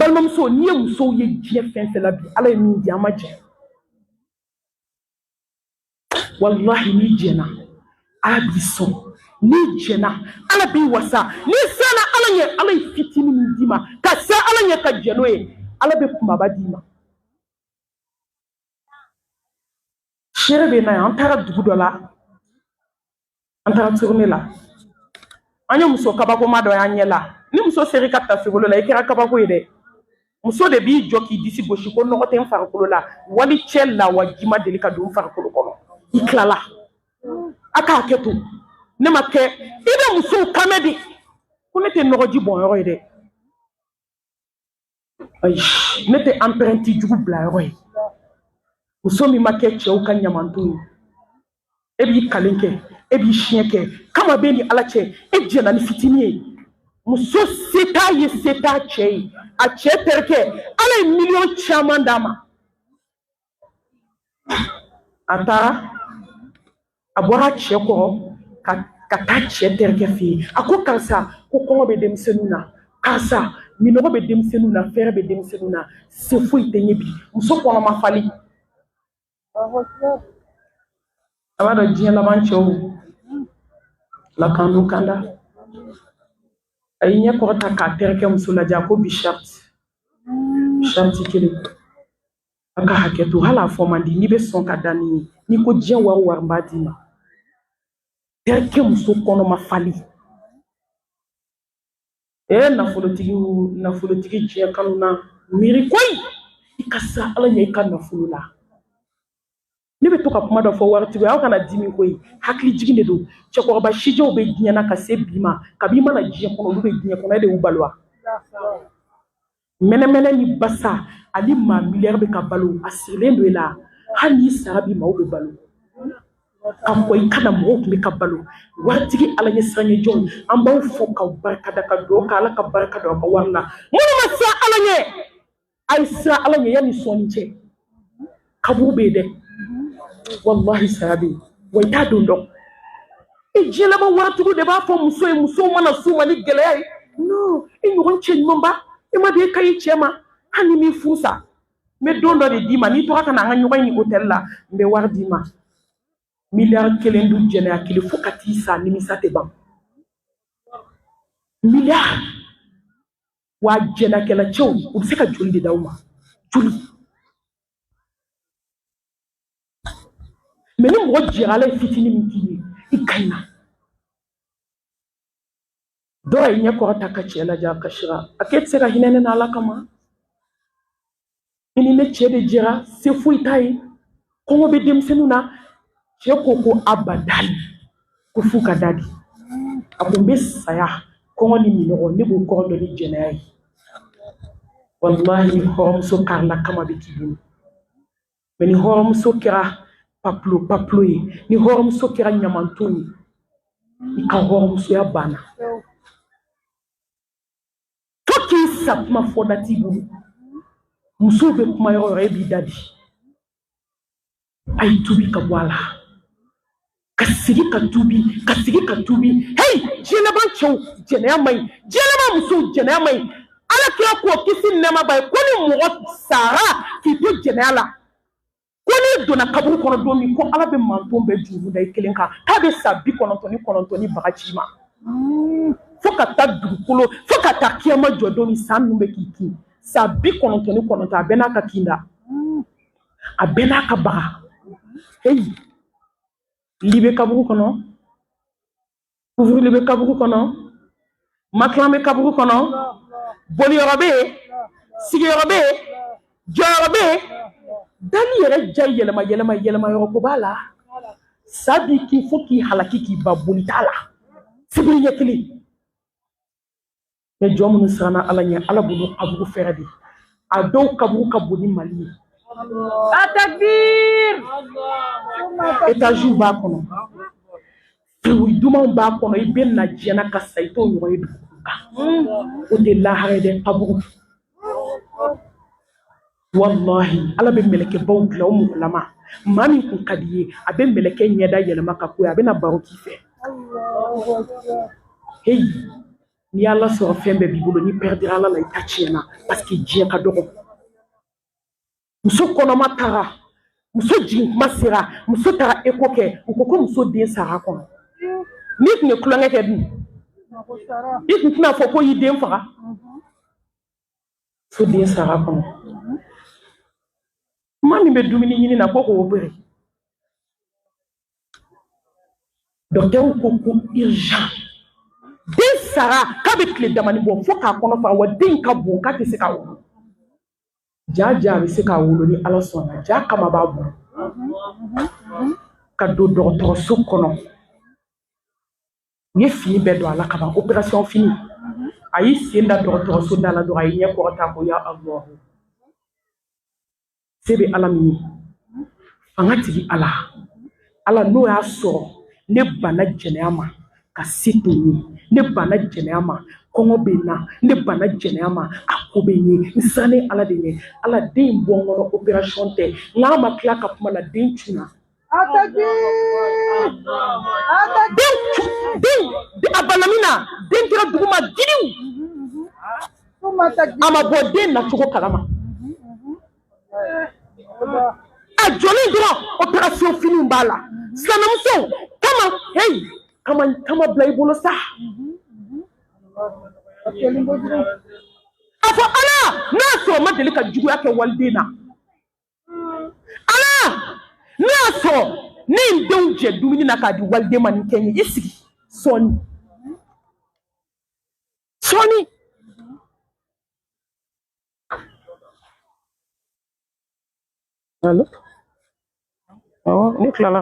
Balimamuso, n'i ye musow ye diɲɛ fɛn fɛn la bi, Ala ye min di, an ma jɛ. Walahi, n'i jɛnna, Ala b'i sɔn. N'i jɛnna, Ala b'i wasa. N'i siranna Ala ɲɛ, Ala ye fitinin min d'i ma ka siran Ala ɲɛ ka jɛn n'o ye, Ala bɛ kunbaba d'i ma. Seere bɛ na yan. An taara dugu dɔ la, an taara tournée la, an ye muso kabakoma dɔ y'an ɲɛ la. Ni muso sera i ka tafekolo la, i kɛra kabako ye dɛ. Muso de b'i jɔ k'i disi gosi ko nɔgɔ tɛ n farikolo la, wali cɛ lawaji ma deli ka don n farikolo kɔnɔ. I tilala, a k'a kɛ to ne ma kɛ. I bɛ musow kan mɛn de ko ne tɛ nɔgɔji bɔn yɔrɔ ye dɛ. Ayi, ne tɛ empreinte jugu bila yɔrɔ ye. Muso min ma kɛ cɛw ka ɲamanton ye, e b'i kalen kɛ, e b'i siɲɛ kɛ kama bɛ ni Ala cɛ, e jɛnna ni fitinin ye. Muso se t'a ye, se t'a cɛ ye, a cɛ terikɛ, Ala ye miliyɔn caman d'a ma. A taara, a bɔra a cɛ kɔrɔ ka taa cɛ terikɛ fɛ yen. A ko karisa, ko kɔngɔ bɛ denmisɛnninw na, karisa, minɔgɔ bɛ denmisɛnninw na, fɛrɛ bɛ denmisɛnninw na, se foyi tɛ n ye bi. Muso kɔnɔ ma falen. A b'a dɔn diɲɛ laban cɛw la kan n'u kanda. A y'i ɲɛ kɔrɔta k'a terikɛ muso lajɛ, a ko bi sariti sariti kelen, a ka hakɛ to, hali a fɔ man di, n'i bɛ sɔn ka da ni ye, n'i ko diɲɛ wari wari, n b'a d'i ma. Terikɛ muso kɔnɔ ma falen. E nafolotigi, nafolotigi, diɲɛ kanu na miiri koyi, i ka siran Ala ɲɛ i ka nafolo la. Ne bɛ to ka kuma dɔ fɔ waritigi ye, aw kana dimi koyi, hakili jigin de don. Cɛkɔrɔba sijɛw bɛ diɲɛ na ka se bi ma, kabi i mana diɲɛ kɔnɔ, olu bɛ diɲɛ kɔnɔ, e de y'u balo wa. Mɛnɛmɛnɛ ni basa ani maa miliyari bɛ ka balo, a sirilen don e la. Hali n'i sara bi, maaw bɛ balo ka kɔ i kana, mɔgɔw tun bɛ ka balo. Waritigi, Ala ɲɛ siran jɔnw, an b'aw fo k'aw barika da, ka dugawu k'Ala ka barika don aw ka wari la. Minnu ma siran Ala ɲɛ, a ye siran Ala ɲɛ yanni sɔɔni cɛ. Kaburu bɛ yen dɛ, walahi, saya bɛ yen wa, i t'a don dɔn. E diɲɛ laban waritigiw de b'a fɔ muso ye, musow mana s'u ma ni gɛlɛya ye, non, e ɲɔgɔn cɛ ɲumanba, e ma de e ka ɲi cɛ ma, hali ni m'i furu sa, n bɛ don dɔ de d'i ma, n'i tora ka na an ka ɲɔgɔn ye nin hôtel la, n bɛ wari d'i ma. Miliyari 1 dun, jɛnɛya kelen, fo ka t'i sa, nimisa tɛ ban. Miliyari wa, jɛnɛkɛla cɛw, u bɛ se ka joli de d'aw ma? Joli? Mais ni mɔgɔ jɛra, Ala ye fitinin min k'i ye, i ka ɲi na. Dɔw ye ɲɛ kɔrɔta ka cɛ lajɛ, a kasira. A k'e tɛ se ka hinɛ ne na Ala kama? I ni ne cɛ de jɛra, se foyi t'a ye, kɔngɔ bɛ denmisɛnninw na. Cɛ ko ko abadali, ko f'u ka da di. A ko n bɛ saya kɔngɔ ni minɔgɔ, ne b'o kɔrɔ dɔn ni jɛnɛya ye. Walahi, ni hɔrɔnmuso karila kama bɛ k'i bolo. Mais ni hɔrɔnmuso kɛra papulo papulo ye, ni hɔrɔnmuso kɛra ɲamanton ye, i ka hɔrɔnmusoya banna fo k'i sa. Kuma fɔda t'i bolo. Musow bɛ kuma yɔrɔ yɔrɔ, e b'i da di. A ye tubi ka bɔ a la, ka sigi ka tubi, ka sigi ka tubi. Hey, diɲɛ laban cɛw, jɛnɛya man ɲi. Diɲɛ laban musow, jɛnɛya man ɲi. Ala kira k'o kisi ni nɛɛma b'a ye ko ni mɔgɔ sara k'i to jɛnɛya la, ko n'i donna kaburu kɔnɔ don min, ko Ala bɛ manton bɛɛ juru da i kelen kan, k'a bɛ sa 99 ni baga ci ma fo ka taa dugukolo, fo ka taa kiyama jɔ don min, san ninnu bɛ k'i kin sa 99. A bɛɛ n'a ka kinda, a bɛɛ n'a ka baga. Heyi, li bɛ kaburu kɔnɔ, kuvuruli bɛ kaburu kɔnɔ, makilan bɛ kaburu kɔnɔ, boliyɔrɔ bɛ yen, sigiyɔrɔ bɛ yen, jɔyɔrɔ bɛ yen, dali yɛrɛ ja yɛlɛma yɛlɛma yɛlɛma yɔrɔ ko b'a la. Sa b'i kin fo k'i halaki k'i ba, boli t'a la, sibiri ɲɛ kelen. Mais jɔn minnu siranna Ala ɲɛ, Ala bolo kaburu fɛrɛ de, a dɔw kaburu ka bon ni Mali ye. Takbir. Étagew b'a kɔnɔ, fruits dumanw b'a kɔnɔ. I bɛ na diɲɛ na ka sa, i t'o ɲɔgɔn ye dugukolo kan. O tɛ lahara ye dɛ, kaburu. Wallahi, Ala bɛ mɛlɛkɛbaw dilan o mɔgɔlama. Maa min kun ka di ye, a bɛ mɛlɛkɛ ɲɛda yɛlɛma ka ko ye, a bɛ na baro k'i fɛ. Heyi. N'i y'Ala sɔrɔ fɛn bɛɛ b'i bolo, n'i perdira Ala la, i ta tiɲɛna, parce que diɲɛ ka dɔgɔ. Muso kɔnɔma taara, muso jigin kuma sera, muso taara écho kɛ, u ko ko muso den sara kɔnɔ. N'i tun ye tulonkɛ kɛ dun, i tun tɛna fɔ ko y'i den faga. Muso den sara kɔnɔ. Maa min bɛ dumuni ɲini na ko k'o opéré, dɔkitɛriw ko ko urgent, den sara k'a bɛ tile damani bɔ fo k'a kɔnɔ fara, wa den ka bon k'a tɛ se k'a wolo. Ja ja a bɛ se k'a wolo ni Ala sɔnna, ja kama b'a bolo. Ka don dɔgɔtɔrɔso kɔnɔ, u ye fini bɛɛ don a la ka ban, opération fini. A y'i sen da dɔgɔtɔrɔso da la dɔrɔn, a y'i ɲɛ kɔrɔta ko ya Alahu, se bɛ Ala min ye, fanga tigi Ala, Ala n'o y'a sɔrɔ ne banna jɛnɛya ma ka se to n ye, ne banna jɛnɛya ma kɔngɔ bɛ n na, ne banna jɛnɛya ma a ko bɛ n ye, n sirannen Ala de ɲɛ, Ala den in bɔ n kɔnɔ, opération tɛ. N'a ma tila ka kuma la, den cunna. Den a banna min na, den kɛra dugu ma giriw, a ma bɔ den nacogo kalama. A jɔlen dɔrɔn, opération finiw b'a la. Silamɛmuso kama, hey, kama kama bila i bolo sa. A fɔ Ala, n'a sɔrɔ ma deli ka juguya kɛ waliden na, Ala n'a y'a sɔrɔ ne ye n denw jɛ dumuni na k'a di waliden ma, nin kɛ n ye, i sigi sɔɔni sɔɔni. Allo, awɔ, ne tilala.